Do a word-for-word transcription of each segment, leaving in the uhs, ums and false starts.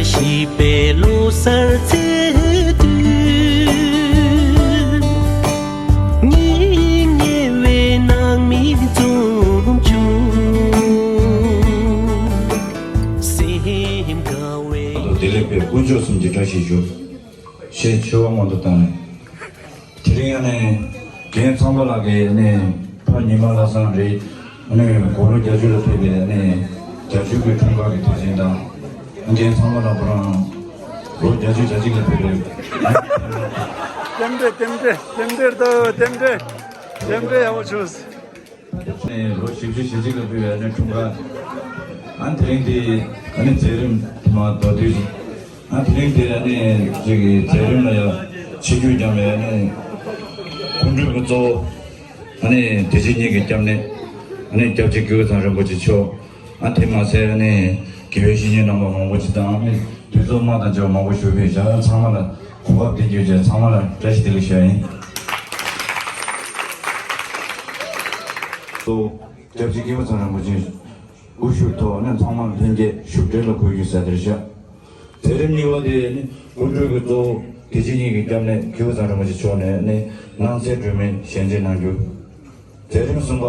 བཞི་པའི་ལོ་གསར་ཚེས་བདུན། ཉིན་ཉེ་བའི་ནང་མི་འཛོམས་བྱུང་། སེམས་དགའ་བའི། བདེ་ལེགས་པའི་དཀོན་མཆོག་གསུམ་གྱི་བཀྲ་ཤིས་ཤོག་ཞེས་མཆོད་པ་སྔོན་དུ་བཏང་ནས། དེ་རིང་ཨ་ནི་རྒན་ཚངས་པ་ལགས་ཀྱིས་ཨ་ནི་ཕ་ཉི་མ་ལྷ་བཟང་རེད། ཨ་ནི་དགུང་ལོ་བརྒྱད་ཅུ་ལ་ཕེབས་པའི་ཨ་ནི་བརྒྱད་ཅུ་གི་འཁྲུངས་སྐར་གྱི་དུས་ཆེན་དང་། རྒན་ཚངས་པ་ལགས་ཁོ་རང་ལོ་བརྒྱད་ཅུ་གྱ་གཅིག་ལ་ཕེབས་པའི། རྟེན་འབྲེལ་རྟེན་འབྲེལ་རྟེན་འབྲེལ་དང་རྟེན་འབྲེལ་རྟེན་འབྲེལ་ཡག་པོ་བྱུང་། ཨ་ནི་ལོ་བཞི་བཅུ་ཞེ་གཅིག་ལ་ཕེབས་པའི་ཨ་ནི་འཁྲུངས་སྐར། ཨ་ནི་དེ་རིང་འདི་ཨ་ནི་མཛད་རིམ་དུ་མ་མདོར་བསྡུས་ཤིག་ཨ་དེ་རིང་འདིར་ཨ་ནི་ཅིག་གི་མཛད་རིམ་ལ་ཡང་ཆིབས་བསྒྱུར་བསྐྱངས་པའི་ཨ་ནི་སྐུ་མགྲོན་གྱི་གཙོ་བོ་ཨ་ནི་བདེ་ཆེན་གཉིས་ཀྱི་སྐྱབས་གནས་ཨ་ནི་སྐྱབས་རྗེ་སྐལ་བཟང་རིན་པོ་ཆེ་མཆོག་ཨ་དེ་མ་ཟད་ཨ་ནི་དགེ་བའི་བཤེས་གཉེན་རྣམ་པ་མང་པོ་ཅིག་དང་ཨ་ནི་དུས་ཚོད་དམག་དང་བཅས་པ་མང་པོ་ཞུགས་པའི་ཞག་ཚང་མ་ལ་གོ་སྐབས་དེ་བརྒྱུད་བྱས་ཚང་མ་ལ་བཀྲ་ཤིས་བདེ་ལེགས་ཞུ་ཡ་ཡིན། གཙོ་བོ་སྐྱབས་རྗེ་སྐལ་བཟང་རིན་པོ་ཆེ་སྐུ་ཞབས་ཐོག་ནས་ཚང་མ་ལྷན་རྒྱས་བཞུགས་གྲལ་ལ་འཁོད་རྒྱུ་ཟེར་དེར་བཞག་མཛད་རིམ་གཉིས་པ་དེ་ནི་སྐུ་མགྲོན་གྱི་གཙོ་བོ་བདེ་ཆེན་གཉིས་ཀྱི་སྐྱབས་གནས་སྐལ་བཟང་རིན་པོ་ཆེ་མཆོག་ནས་ནི་སྣང་གསལ་སྒྲོན་མེ་ཞལ་མཇལ་གནང་རྒྱུ། མཛད་རིམ་གསུམ་པ་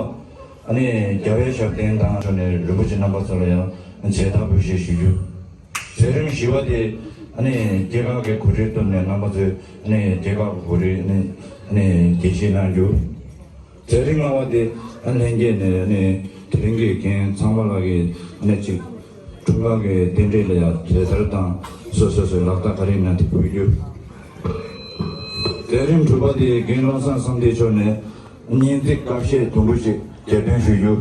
ཨ་ནི་རྒྱལ་བའི་ཞབས་བརྟན་དང་ཕྱོགས་ནས་རིན་པོ་ཆེ་རྣམ་པ་ཚོ་ལ་ཡང་མཇལ་དར་འབུལ་བཞེས་ཞུ་རྒྱུ། མཛད་རིམ་བཞི་པ་དེ་ཨ་ནི་སྐྱེས་སྐར་གྱི་གོ་སྒྲིག་བཏོན་ནས་རྣམ་པ་ཚོས་ཨ་ནི་སྐྱེས་སྐར་གྱི་གོ་སྒྲིག་ཨ་ནི་ཨ་ནི་དགྱེས་བཞེས་གནང་རྒྱུ། མཛད་རིམ་ལྔ་པ་དེ་ཨ་ལྷན་རྒྱས་ནས་ཨ་ནི་དེ་རིང་གི་རྒན་ཚངས་པ་ལགས་ཀྱི་ཨ་ནི་གཅིག་འཁྲུངས་སྐར་གྱི་རྟེན་འབྲེལ་ལ་ཡང་མཇལ་དར་དང་སོ་སོ་སོའི་ལག་རྟགས་ག་རེ་ཡིན་ན་དེ་ཕུལ་རྒྱུ། མཛད་རིམ་དྲུག་པ་དེ་རྒན་བློ་བཟང་བསམ་གཏན་མཆོག་ནས་སྙན་ཚིག་བཀའ་བཤད་དུམ་བུ་ཞིག་གྱེར་འདོན་ཞུ་རྒྱུ།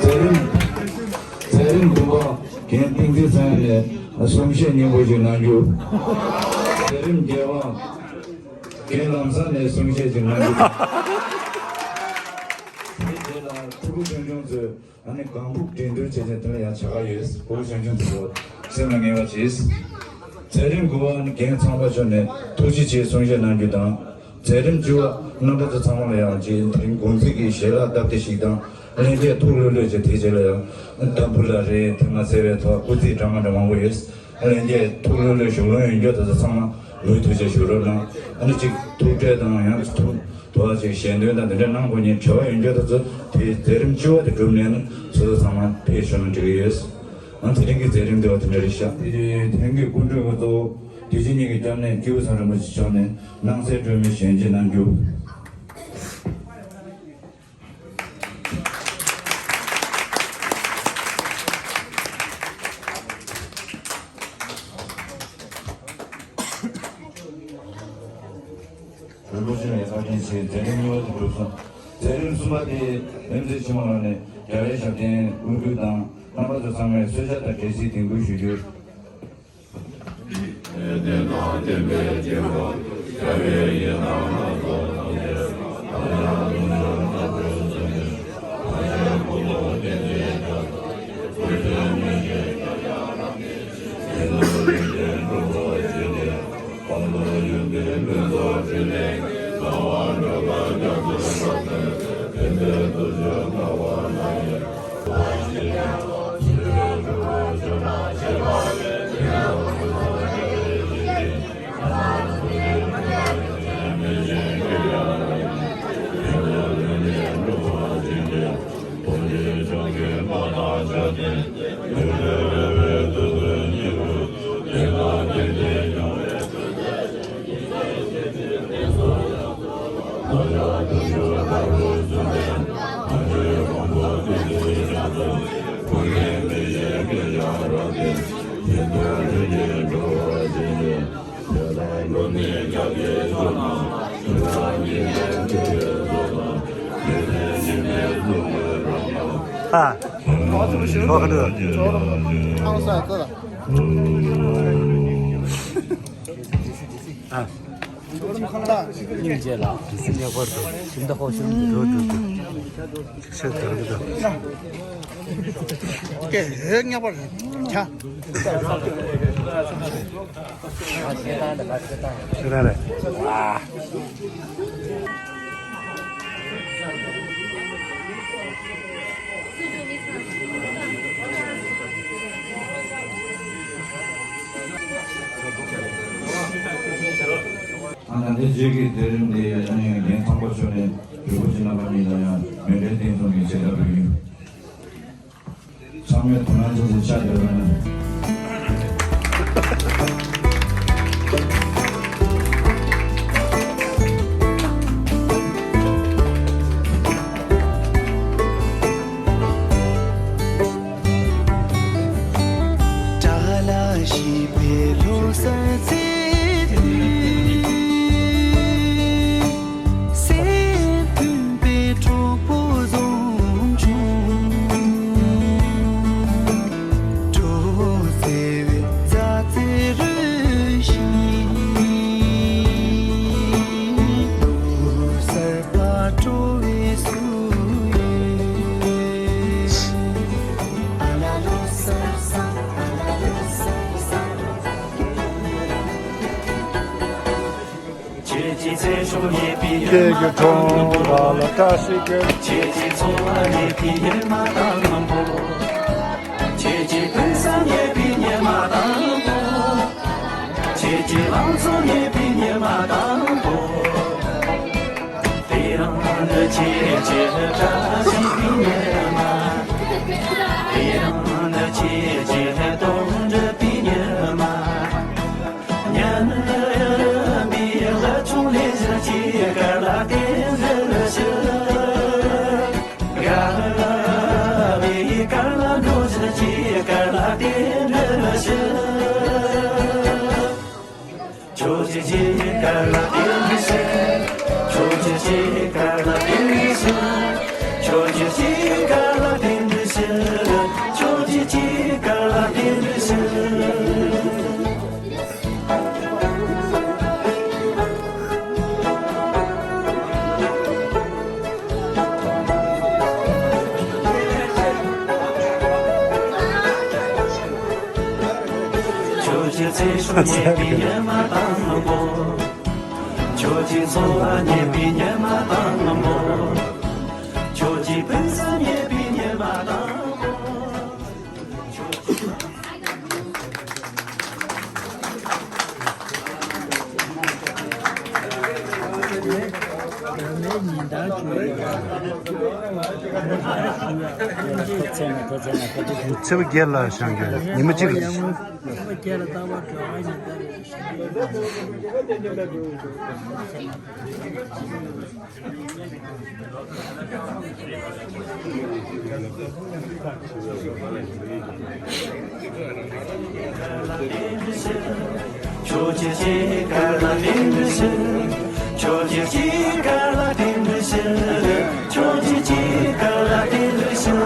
མཛད་རིམ་མཛད་རིམ་དགུ་པ་རྒན་བསྟན་འཛིན་བཟང་ནས་གསུང་བཤད་སྙན་པོ་ཞིག་གནང་རྒྱུ། མཛད་རིམ་བརྒྱད་པ་རྒན་ལམ་བཟང་ནས་གསུང་བཤད་ཅིག་གནང་རྒྱུ། དེའི་རྗེས་ལ་ཕྲུ་གུ་ཆུང་ཆུང་ཚོས་ཨ་ནི་གང་ཕུག་འགྲན་བསྡུར་བྱེད་ཆེད་དེ་ལ་ཡང་བྱ་དགའ་ཡོད། ཕྲུ་གུ་ཆུང་ཆུང་ཚོས་སེམས་ལ་ངེས་པ་བྱེད། མཛད་རིམ་དགུ་པ་ཨ་ནི་རྒན་ཚངས་པ་མཆོག་ནས་ཐུགས་རྗེ་ཆེ་གསུང་བཤད་གནང་རྒྱུ་དང་། མཛད་རིམ་བཅུ་པ་རྣམ་པ་ཚོ་ཚང་མ་ལ་ཡང་རྗེས་དེ་རིང་དགོང་ཚིགས་ཀྱི་ཞལ་ལག་སྟབས་བདེ་ཞིག་དང་། ལྷན་རྒྱས་ཐུགས་ལྷོད་ལྷོད་བྱས་དེའི་རྗེས་ལ་ཡང་ཏམ་བུ་ལ་རེད། དེ་མ་ཟད་པའི་ཐོག་སྐུ་རྩེད་འདྲ་མ་འདྲ་མང་པོ་ཡོད། ལྷན་རྒྱས་ཐུགས་ལྷོད་ལྷོད་བཞུགས་ལོང་ཡོད་མཁན་དེ་ཚོ་ཚང་མ་མུ་མཐུད་བྱས་བཞུགས་རོགས་གནང་། ཨ་ནི་གཅིག་ཐུགས་ཁྲལ་དང་ཡང་ཐུགས་དོགས་ཅིག་ཞལ་འདོན་དང་དེ་འདྲ་གནང་དགོས་མཁན་བྲེལ་བ་ཡོད་མཁན་དེ་ཚོ་དེ་མཛད་རིམ་བཅུ་པ་དེ་གྲུབ་ནས་ནི་སོ་སོ་ཚང་མ་ཕེབས་ཤོག་ན་འགྲིག་གི་ཡོད། ཨ་དེ་རིང་གི་མཛད་རིམ་དེ་བ་དེ་འདྲ་རེད་ཤག་དེ་རིང་གི་སྐུ་མགྲོན་གྱི་གཙོ་བོ་དུས་ཆེན་གཉིས་ཀྱི་སྐྱབས་གནས་སྐལ་བཟང་རིན་པོ་ཆེ་མཆོག་ནས་སྣང་གསལ་སྒྲོན་མེ་ཞལ་མཇལ་གནང་རྒྱུ། རིན་པོ་ཆེ་ལ་ཡ་བཀའ་དྲིན་ཆེ། མཛད་རིམ་གཉིས་པ་དེ་གྲུབ་སོང་། མཛད་རིམ་གསུམ་པ་དེ་རིམ་མཛད་ཆེན་མོ་ལགས་ནས་རྒྱལ་བའི་ཞབས་བརྟན་དབུ་སྐུལ་དང་རྣམ་པ་ཚོ་ཚང་མས་གསོལ་ཇ་དང་འབྲས་སིལ་གདན་འབུལ་ཞུ་རྒྱུ། ཨ། ཨོ་ཁ་འདུག་ཨ། སྙིང་རྗེ་ལ། སྙིང་རྗེ་ལ། ཁྱིམ་བདག་ཧོ་ཤུན་འགྲོ་འགྲོ་འགྲོ། ཤེས་དང་འདི་དང་། ཀེ་ཧེ་ཉག་པར་ཆ། ཤེས་ར་རེད། ཨ། ཨ་ནི་འདི་རྗེས་ཀྱི་དེ་རིང་འདི་ཨ་ནི་རྒན་ཚང་པ་མཆོག་ནས་གྲོས་པ་ཅི་རྣམ་པ་གཉིས་ལ་ཡང་མཎྜལ་རྟེན་འཛིན་གྱི་བྱེད་ཐབས་རེད། ཚང་མས་དོ་སྣང་ཆེན་པོ་བྱ་དགོས་པ་ན། ཁྱེད་ཀྱི་ཁྲོམ་ར་ལ་བཀྲ་ཤིས་ཀྱི། ཁྱེད་ཀྱི་འཚོ་བ་ཉེས་པའི་ཉི་མ་དང་པོ། ཁྱེད་ཀྱི་ཕུན་སུམ་ཉེས་པའི་ཉི་མ་དང་པོ། ཁྱེད་ཀྱི་ལང་ཚོ་ཉེས་པའི་ཉི་མ་དང་པོ། དེ་རིང་ནི་ཁྱེད་ཀྱི་བཀྲ་ཤིས་པའི་ཉི་མ། དེ་རིང་ནི་ཁྱེད་ཀྱི་དོན་འགྲུབ་པའི་ཉི་མ། ཉན་ཡིན་པའི་ལ་ཆུང་ལས་བཞིན་གྱི་གར་ལ་རྟེན་འབྲེལ་ཞུ། དགའ་བའི་གར་ལ་འགྲོ་བཞིན་གྱི་གར་ལ་རྟེན་འབྲེལ་ཞུ། ཁྱོད་ཀྱི་གར་ལ་རྟེན་འབྲེལ་ཞུ། ཁྱོད་ཀྱི་གར་ལ་རྟེན་འབྲེལ་ཞུ། ཁྱོད་ཀྱི་གར་ལ་རྟེན་འབྲེལ་ཞུ། ཁྱོད་ཀྱི་གར་ལ་རྟེན་འབྲེལ་ཞུ། ཁྱོད་ཀྱི་ཚེ་སྲོག་ཉེས་པའི་ཉི་མ་དང་པོ། ཁྱོད་ཀྱི་འཚོ་བ་ཉེས་པའི་ཉི་མ་དང་པོ། ཁྱོད་ཀྱི་ཕུན་སུམ་ཉེས་པའི་ཉི་མ་དང་པོ། ཚེས་པ་བརྒྱད་ལ་བཞེངས་རྒྱུ་ཉི་མ་གཅིག་རེད། ཁྱོད་ཀྱི་གར་ལ་རྟེན་འབྲེལ་ཞུ། ཁྱོད་ཀྱི་གར་ལ་རྟེན་འབྲེལ་ཞུ། ཁྱོད་ཀྱི་གར་ལ་རྟེན་འབྲེལ་ཞུ།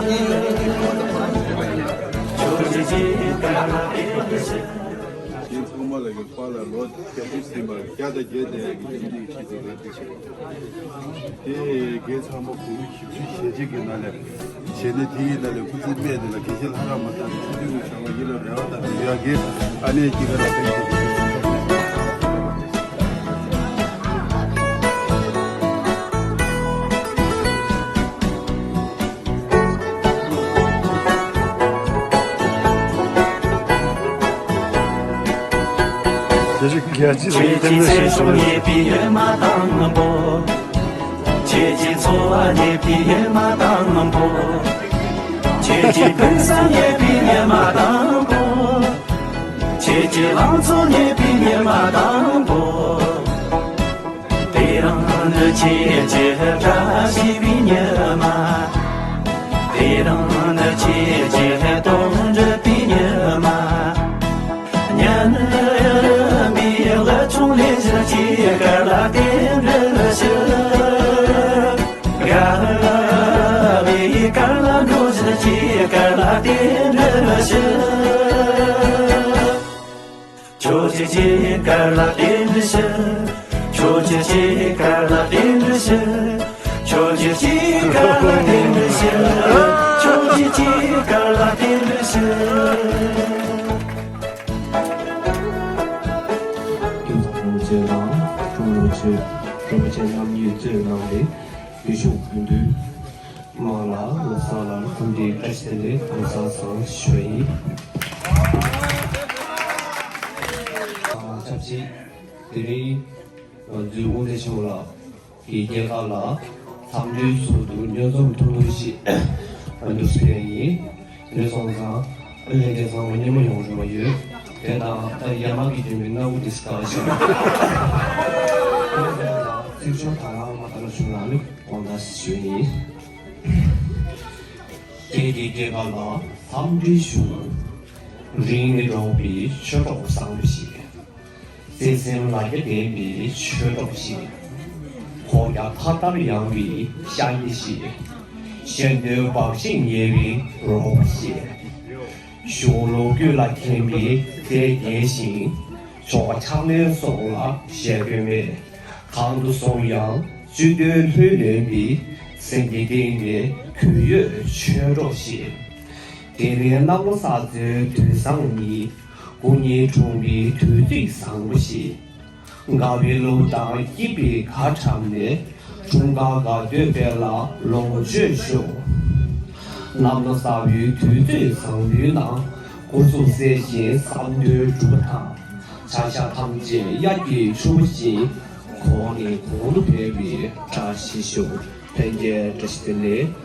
ཁྱོད་ཀྱི་གར་ལ་རྟེན་འབྲེལ་ཞུ། ཁྱེད་ཚང་མ་ལ་ཡོད་པ་ལ་ལོ་བརྒྱ་དང་བདུན་ཅུ་ཟིན་པར་བརྒྱ་དང་བརྒྱད་ལྡན་གྱི་ཁྱིམ་གྱི་ཆེད་དུ་རབ་ཏུ་བྱེད། དེ་རྒན་ཚང་མ་གུ་རུ་ཞིབ་ཕྲའི་ཞལ་ཆད་ཀྱི་ནང་ལས་བྱས་ནས་དེ་ཡི་ནང་ལས་སྐུ་ཚེ་སྨད་དེ་ལ་དགེ་བཤེས་ལྷ་རམས་པ་དང་ཆོས་འདུལ་གྱི་བྱ་བ་ཡིད་ལ་རེ་བ་དང་འདུན་ཡག་གི་ཨ་ནེ་གཅིག་ག་ར་ཕན་ཚུན་ཁྱེད་ཀྱི་ཚེ་སྲོག་ཉེས་པའི་ཉི་མ་དང་པོ། ཁྱེད་ཀྱི་འཚོ་བ་ཉེས་པའི་ཉི་མ་དང་པོ། ཁྱེད་ཀྱི་ཕུན་སུམ་ཉེས་པའི་ཉི་མ་དང་པོ། ཁྱེད་ཀྱི་ལང་ཚོ་ཉེས་པའི་ཉི་མ་དང་པོ། དེ་རིང་ནི་ཁྱེད་ཀྱི་བཀྲ་ཤིས་པའི་ཉི་མ། དེ་རིང་ནི་ཁྱེད་ཀྱི་དོན་འགྲུབ་པའི་ཉི་མ། ཉན་ཡིན་པའི་ལ་ཆུང་ལས་བཞིན་གྱི་གར་ལ་རྟེན་འབྲེལ་ཞུ། དགའ་བའི་གར་ལ་འགྲོ་བཞིན་གྱི་གར་ལ་རྟེན་འབྲེལ་ཞུ། ཁྱོད་ཀྱི་གར་ལ་རྟེན་འབྲེལ་ཞུ། ཁྱོད་ཀྱི་གར་ལ་རྟེན་འབྲེལ་ཞུ། ཁྱོད་ཀྱི་གར་ལ་རྟེན་འབྲེལ་ཞུ། ཁྱོད་ཀྱི་གར་ལ་རྟེན་འབྲེལ་ཞུ། ཀུན་བཟང་རིན་པོ་ཆེ་དང་ཁྲོམ་རིན་པོ་ཆེ། རིན་པོ་ཆེ་རྣམ་གཉིས་གཙོས་གནང་སྟེ་བོད་གཞུང་དགུན་དུས་དམངས་ལ་ལོ་གསར་ལ་འཚམས་འདྲིའི་བཀྲ་ཤིས་བདེ་ལེགས་གོང་ས་བཟང་ཞུ་བ་ཡིན། ཨ། ཆབས་ཅིག་དེ་རིང་ང་ཚོའི་དབུ་མཛད་ཆེན་པོ་ལགས་ཀྱི་སྐྱེས་སྐར་ལ་འཚམས་འདྲིའི་ཚུལ་དུ་མཉམ་འཛོམས་ཐུང་ཐུང་ཞིག་འདུག་ཟེར་ཡིན། དེ་སོང་ཙང་ལྷན་རྒྱས་ཚང་མ་མཉམ་པོ་ཡོང་རོགས་ཡོད། དེ་དང་ད་ཡར་མར་གྱི་རྒྱུ་མི་སྣ་བོ་ཌི་སི་ཀ་ཤན། ཚིག་སྦྱོར་དང་བླངས་མ་ལྟར་བྱུང་ལ་ནི་དགོངས་དག་ཞུ་ཡིན། ཁྱེད་ཀྱི་སྐྱེས་སྐར་ལ་འཚམས་འདྲི་ཞུ། རིང་ནས་འགྲོགས་པའི་ཆོས་གྲོགས་བཟང་པོ་ཞིག་བརྩེ་སེམས་ལ་རྒྱ་ལྡན་པའི་ཆོས་གྲོགས་ཤིག་ཁོག་རྒྱ་མཐའ་ལྟར་ཡངས་པའི་ཤ་ཡི་ཞིག་གཞན་དོན་བག་ཅིང་ཉལ་བའི་རོགས་པ་ཞིག་གཞུང་ལུགས་རྒྱུད་ལ་མཁྱེན་པའི་མཛད་རྒྱན་ཞིག་ཆོ་ག་ཕྱག་ལེན་སོགས་ལ་ཞེ་དགོས་མེད། གང་དུ་སོང་ཡང་སྤྱི་དོན་ལྷུར་ལེན་པའི་སེམས་ཀྱི་གཏིང་ནས་གུས་ཡོད་ཆོས་གྲོགས་ཤིག་དེ་རིང་གནམ་ལོ་གསར་ཚེས་དུས་བཟང་ཉིན། སྐུ་གཉིས་འཁྲུངས་པའི་དུས་ཚིགས་བཟང་པོ་ཞིག་དགའ་བའི་གླུ་དང་སྐྱིད་པའི་གར་འཁྲབ་ནས། འཁྲུངས་སྐར་དགའ་སྟོན་དཔལ་ལ་ལོངས་སྤྱོད་ཤོག་གནམ་ལོ་གསར་པའི་དུས་ཚོད་བཟང་པོའི་ནང་། སྐུ་གཟུགས་གསལ་ཞིང་བསམ་དོན་འགྲུབ་པ་དང་། བྱ་བཞག་ཐམས་ཅད་དབྱར་གྱི་ཆུ་བོ་བཞིན། གོང་ནས་གོང་དུ་འཕེལ་བའི་བཀྲ་ཤིས་ཤོག་ལྷན་རྒྱས་བཀྲ་ཤིས་བདེ་ལེགས།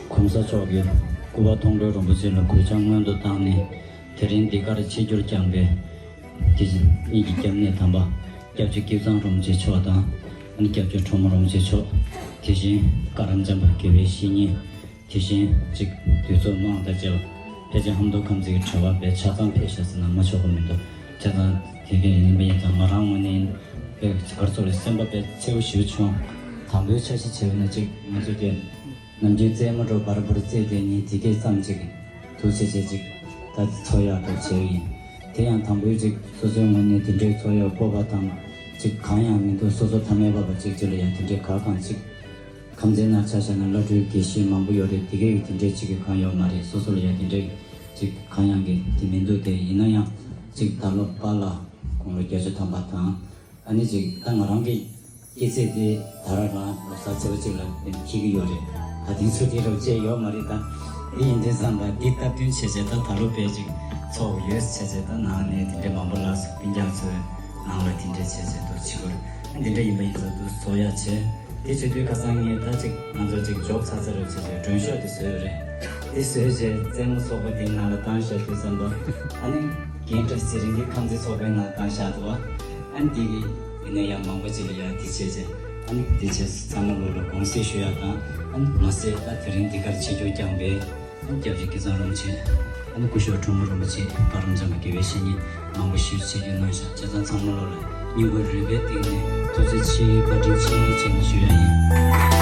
གོང་ས་མཆོག་གིས་སྐུ་པར་མཐོང་གྲོལ་རིན་པོ་ཆེ་ལ་གུས་ཕྱག་སྔོན་དུ་བཏང་ནས། དེ་རིང་འདི་གར་ཆིབས་བསྒྱུར་བསྐྱངས་པའི་དེ་བཞིན་ཉིད་ཀྱི་སྐྱབས་གནས་དམ་པ་སྐྱབས་རྗེ་སྐལ་བཟང་རིན་པོ་ཆེ་མཆོག་དང་། སྐྱབས་རྗེ་ཁྲོ་མོ་རིན་པོ་ཆེ་མཆོག་དེ་བཞིན་བཀའ་རམས་བྱམས་པ་དགེ་བའི་བཤེས་གཉེན། དེ་བཞིན་གཅིག་དུས་ཚོད་མང་དང་བཅས་པ་ཕལ་ཆེར་ཧམ་ཏོ་ཁམས་ཚིག་གི་གྲྭ་པ་བས་ཆ་ཚང་ཕེབས་ཤག་ཟེར་ན་མ་ཆོག་པ་མི་འདུག་ཆ་ཚང་དེ་གས་ཡིན་པ་ཡིན་ཙང་ང་རང་ངོས་ནས་བས་ག་རེ་ཟེར་དགོས་རེད། སེམས་པ་བས་གསལ་པོ་ཞེ་པོ་བྱུང་། དང་པོའི་འཆར་གཞི་བྱས་པ་ན་གཅིག་ང་ཚོ་གས་ནམ་རྒྱུན་རྩེད་མོ་འགྲོ་བར་བུར་རྩེད་དེ་ཉིན་དེ་གས་ཙམ་གཅིག་ཐུགས་རྗེ་ཆེ་གཅིག་ད་འཚོ་ཡག་འགྲོ་བྱས་ཡིན། དེ་ཡང་དང་པོའི་གཅིག་སོ་སོའི་ངོས་ནས་དེ་འདྲའི་འཚོ་ཡག་སྤོབས་པ་དང་གཅིག་གང་ཡང་མི་འདུག་སོ་སོ་ཐ་མལ་པ་བ་གཅིག་གཅིག་ལ་ཡང་དེ་འདྲའི་ག་གང་གཅིག་ཁམས་ཚན་ནང་ཆ་བཞག་ན་བླ་སྤྲུལ་དགེ་བཤེས་མང་པོ་ཡོད་རེད། དེ་གའི་དེ་འདྲའི་གཅིག་གི་གང་ཡོད་མ་རེད། སོ་སོ་ལ་ཡང་དེ་འདྲའི་གཅིག་གང་ཡང་གི་དེ་མི་འདུག་དེ་ཡིན་ན་ཡང་གཅིག་ད་ལོ་པཱ་ལགས་དགུང་ལོ་བརྒྱད་ཅུ་ཐམ་པ་དང་། ཨ་ནི་གཅིག་ད་ང་རང་གི་སྐྱེས་ཚེས་དེ་ད་ར་རང་ལོ་གསར་ཚེས་པ་གཅིག་ལ་འཁེལ་གི་ཡོད་རེད། ད་དེ་ཚོ་དེ་རུ་བཅད་ཡོད་མ་རེད། ད་དེ་ཡིན་དུས་ཙམ་པ་འདི་སྟབས་བསྟུན་བྱས་བྱས་ད་ད་ལོ་དཔེ་གཅིག་ཚོགས་ཡོད་བྱས་བྱས་ད་ནང་ནས་དེ་འདྲའི་མང་པོ་ལ་སོགས་སྤུན་ཀྱག་ཚོའི་ནང་ལ་དེ་འདྲའི་བྱས་བྱས་འདུག་བྱེད་དགོས་རེད། འདི་འདྲ་ཡིན་པ་ཡིན་ཙང་འདུག་བཟོ་ཡག་བྱས། དེ་བྱེད་དུས་ཁ་སང་ངས་ད་ཅིག་ང་ཚོ་ཅིག་འཇོག་ཚར་ཚར་རེད་བྱས་བྱས་མགྲོན་ཤོག་དེ་བཟོས་ཡོད་རེད། དེ་བཟོས་བྱས་རྩེད་མོ་ཚོགས་པ་དེའི་ནང་ལ་བཏང་བཞག་དུས་ཙམ་པ། ཨ་ནི་རྒན་བཀྲ་ཤིས་ཚེ་རིང་གིས་ཁམས་ཚན་ཚོགས་པའི་ནང་བཏང་བཞག་འདུག་བ། ཨ་ནི་དེ་གི་ཡིན་ན་ཡང་མང་པོ་ཅིག་ལ་ཡང་དེ་བྱས་བྱས། ཨ་ནི་དེ་བྱས་ཚང་མ་ལོ་ལ་དགོངས་སེལ་ཞུ་ཡག་དང་། ཨ་ནི་མ་ཟད་ད་དེ་རིང་འདི་གར་ཆིབས་བསྒྱུར་བསྐྱངས་པའི་ཨ་ནི་སྐྱབས་རྗེ་སྐལ་བཟང་རིན་པོ་ཆེ། ཨ་ནི་སྐུ་ཞབས་ཁྲོ་མོ་རིན་པོ་ཆེ། བཀའ་རམས་བྱམས་པ་དགེ་བའི་བཤེས་གཉེན་མང་པོ་ཞིག་ཆིབས་བསྒྱུར་གནང་ཤག་བྱས་ཙང་ཚང་མ་ལོ་ལ་སྙིང་ཁུང་རུས་པའི་གཏིང་ནས་ཐུགས་རྗེ་ཆེ་བཀའ་དྲིན་ཆེ་ཞེས་ནས་ཞུ་ཡག་ཡིན།